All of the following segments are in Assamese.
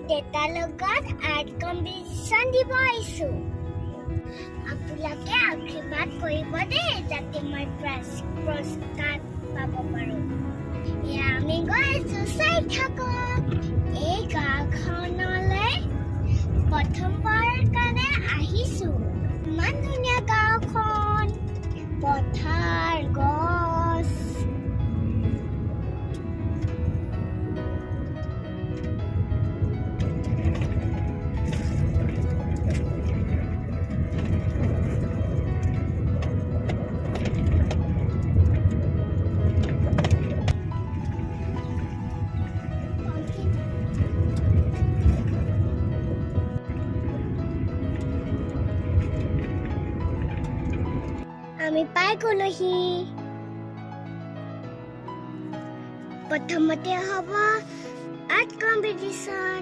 দেউতাৰ লগত আৰ্ট কম্পিটিশ্যন দিব আহিছোঁ। আপোনালোকে আশীৰ্বাদ কৰিব দেই, যাতে মই প্ৰাইজ পুৰস্কাৰ পাব পাৰোঁ। এয়া আমি গৈ আছোঁ, চাই থাকক। এই গাঁওখনলৈ প্ৰথমবাৰৰ কাৰণে আহিছোঁ। ইমান ধুনীয়া গাঁওখন, পথাৰ, গছ। আমি পাই গ'লোহি। প্ৰথমতে হ'ব আৰ্ট কম্পিটিশ্যন,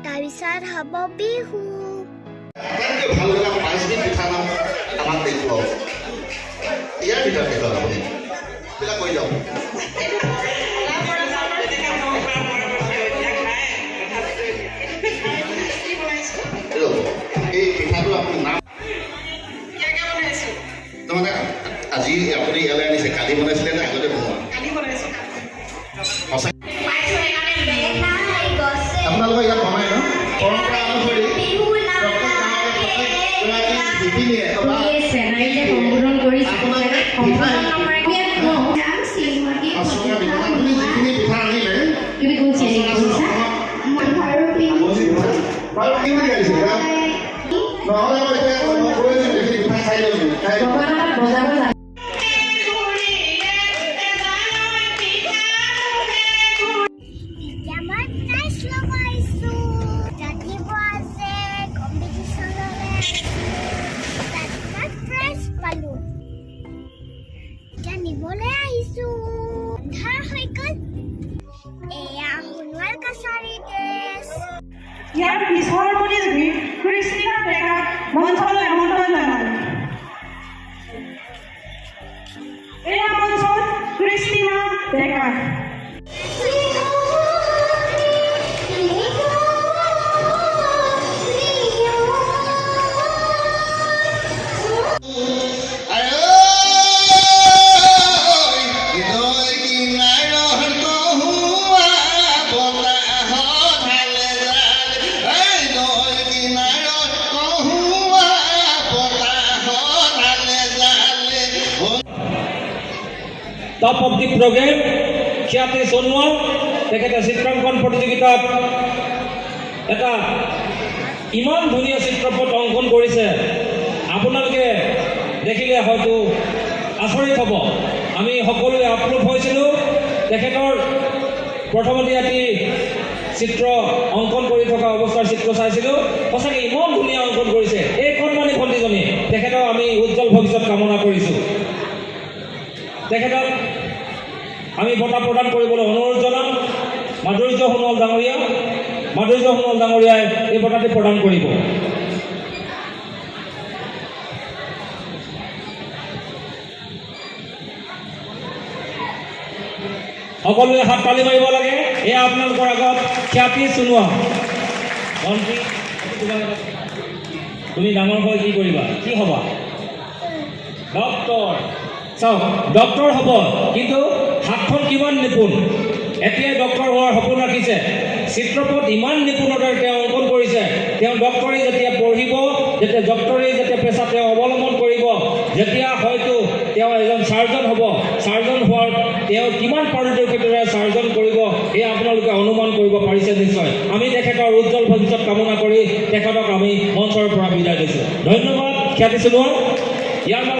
তাৰপিছত হ'ব বিহু। আটাইতকৈ ভাল লগা পাঁচবিধ পিঠা নাম আমাক দেখুৱাওক। ইয়াৰ ভিতৰত দেখুৱাওক আপুনি, এইবিলাক কৈ যাওক। ৰ'ব, এই পিঠাটো আপুনি নাম তাৰমানে আজি আপুনি ইয়ালৈ আনিছে, কালি বনাইছিলে নে আগতে বনোৱা? সঁচাকৈ আপোনালোকৰ ইয়াত বনাই ন? পৰম্পৰা অনুসৰি প্ৰত্যেক গাঁৱতে প্ৰত্যেকগৰাকী শিপিনীয়ে বা চেনাইলে সম্বোধন কৰিছে। আপোনালোকে পিঠা সম্বোধন নকৰাকৈ সঁচাকৈ পিঠা, আপুনি যিখিনি পিঠা আনিলে তুমি কোন শ্ৰেণীত পঢ়িছা? বাৰু, কি বুলি আনিছে? নহ'লে মই এতিয়া মই কৈ আছোঁ, এইখিনি পিঠা খাই ল'ম, খাই ল'ম। গগনাত বজাব জানা? এতিয়া মই প্ৰাইজ ল'ব আহিছোঁ। ৰাতিপুৱা আছে কম্পিটিশ্যনলৈ আহিছিলোঁ, তাত মই প্ৰাইজ পালোঁ। এতিয়া নিবলৈ আহিছোঁ। আন্ধাৰ হৈ গ'ল। এয়া সোণোৱাল কছাৰী ড্ৰেছ। ইয়াৰ পিছৰ প্ৰতিযোগী কৃষ্ণা ডেকাক মঞ্চলৈ আমন্ত্ৰণ জনালোঁ। এয়া মঞ্চত কৃষ্ণা ডেকা। নৈ কিনাৰৰ কহুৱা বতাহত হালে জালে, এই নৈ কিনাৰৰ কহুৱা বতাহত হালে জালে। টপ অফ the programme খ্যাতি সোণোৱাল, তেখেতে চিত্ৰাংকন প্ৰতিযোগিতাত এটা ইমান ধুনীয়া চিত্ৰপট অংকন কৰিছে, আপোনালোকে দেখিলে হয়তো আচৰিত হ'ব। আমি সকলোৱে আপ্লুত হৈছিলোঁ। তেখেতৰ প্ৰথমতে এটি চিত্ৰ অংকন কৰি থকা অৱস্থাৰ চিত্ৰ চাইছিলোঁ। সঁচাকৈ ইমান ধুনীয়া অংকন কৰিছে এই কণমানি ভণ্টিজনী। তেখেতক আমি উজ্জ্বল ভৱিষ্যত কামনা কৰিছোঁ। তেখেতক আমি বঁটা প্ৰদান কৰিবলৈ অনুৰোধ জনাম মাধুৰ্য সোণোৱাল ডাঙৰীয়া। মাধুৰ্য সোণোৱাল ডাঙৰীয়াই এই বঁটাটি প্ৰদান কৰিব। সকলোৱে হাত তালি মাৰিব লাগে। এয়া আপোনালোকৰ আগত খ্যাতি সোণোৱাল। ভণ্টি, তুমি ডাঙৰ হৈ কি কৰিবা? কি হ'বা? ডক্টৰ। চাওক, ডক্টৰ হ'ব, কিন্তু হাতখন কিমান নিপুণ। এতিয়াই ডক্টৰ হোৱাৰ সপোন ৰাখিছে। চিত্ৰপট ইমান নিপুণতাৰে তেওঁ অংকন কৰিছে। তেওঁ ডক্টৰী যেতিয়া পঢ়িব, যেতিয়া ডক্টৰী যেতিয়া পেচা তেওঁ অৱলম্বন কৰিব, যেতিয়া হয়তো তেওঁ এজন চাৰ্জন হ'ব, চাৰ্জন হোৱাৰ তেওঁ কিমান পাৰদৰ্শিতাৰে চাৰ্জন কৰিব, এয়া আপোনালোকে অনুমান কৰিব পাৰিছে নিশ্চয়। আমি তেখেতৰ উজ্জ্বল ভৱিষ্যত কামনা কৰি তেখেতক আমি মঞ্চৰ পৰা বিদায় দিছোঁ। ধন্যবাদ খ্যাতি সোণোৱাল। ইয়াৰ